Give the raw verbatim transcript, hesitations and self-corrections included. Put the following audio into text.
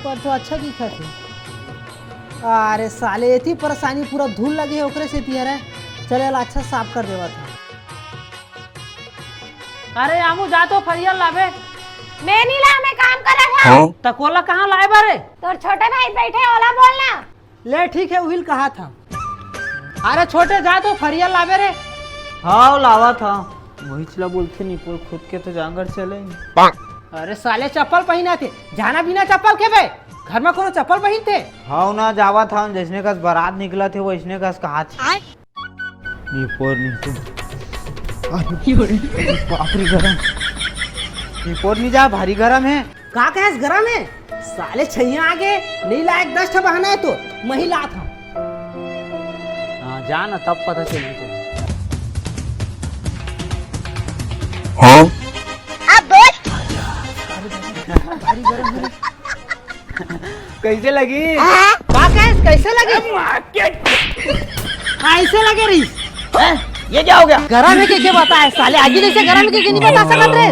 पर तो अच्छा दिखत हे। अरे साले, एती परेशानी पूरा धूल लगे हे, ओकरे सेती हरे। चल, एला अच्छा साफ कर देवत हँव। अरे आमू, जा तो फरिया लाबे। मैं नहीं ला, मैं काम करत हँव। त कोला कहाँ लाए बारे? तोर छोटे भाई बैठे, ओला बोलना। ले ठीक हे, उहिल कहात हँव। अरे छोटे, जा तो फरिया लाबे रे। हव, लावत हँव। वहीच ला बोलथे निपोर, खुद के तो जांगर चले। अरे साले, चप्पल पहिनाथे, जाना बिना चप्पल के बे? घर म कोनो चप्पल पहिनथे? हव ना, जावत हँव, जइसने कस बरात निकलत हे, वइसने कस कहात हे। निपोर, निपोर। अरे, बाप रे, गरम। निपोर नहीं जा, भारी गरम हे। का कहेस गरम हे? साले, छैया आगे, नहीं लायक दस ठा बहाना हे तो, मही लात हँव। हाँ, जा ना, तब पता चलही तो। हाँ? कइसे लगी? का कहेस, कइसे लगी? अइसे लगे रहिस। हैं? ये क्या हो गया? गरम हे के, के बताए साले, आगी जइसे गरम हे के, के नहीं बता सकत रहे।